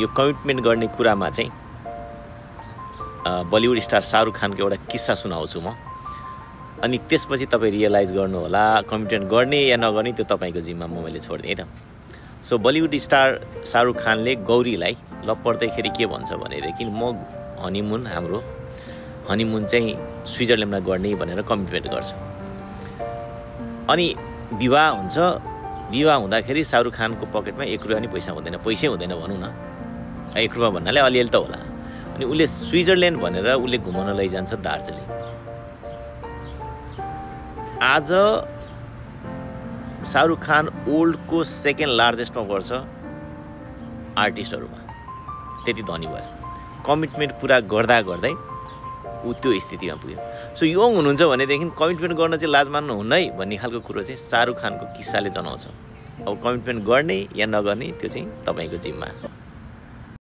यो कमिटमेन्ट गर्ने कुरामा चाहिँ बलिउड स्टार शाहरुख खानको एउटा किस्सा सुनाउँछु म। अनि त्यसपछि तपाईँ रियलाइज गर्नु होला कमिटमेन्ट गर्ने या नगर्ने त्यो तपाईँको जिम्मा मैले छोडिदिएँ है त। सो बलिउड स्टार शाहरुख खानले गौरीलाई लभ पर्दैखेरि के भन्छ भनेदेखि म हाम्रो हनीमुन चाहिँ स्विजरल्यान्डमा गर्ने भनेर कमिटमेन्ट गर्छ। अनि विवाह हुन्छ। विवाह हुँदाखेरि शाहरुख खानको पकेटमा 1 रुपैयाँ पनि पैसा हुँदैन, पैसै हुँदैन भनौँ न। 1 रुपैयाँ भन्नाले अलिअलि त होला। अनि उसले स्विजरल्यान्ड भनेर उसले घुमाउन लैजान्छ दार्जिलिङ। आज शाहरुख खान वर्ल्डको 2nd लार्जेस्टमा पर्छ आर्टिस्टहरूमा, त्यति धनी भयो। कमिटमेन्ट पुरा गर्दा गर्दै ऊ त्यो स्थितिमा पुग्यो। सो यङ हुनुहुन्छ भनेदेखि कमिटमेन्ट गर्न चाहिँ लाज मान्नु हुन्न है भन्ने खालको कुरो चाहिँ शाहरुख खानको किस्साले जनाउँछ। अब कमिटमेन्ट गर्ने या नगर्ने त्यो चाहिँ तपाईँको जिम्मा।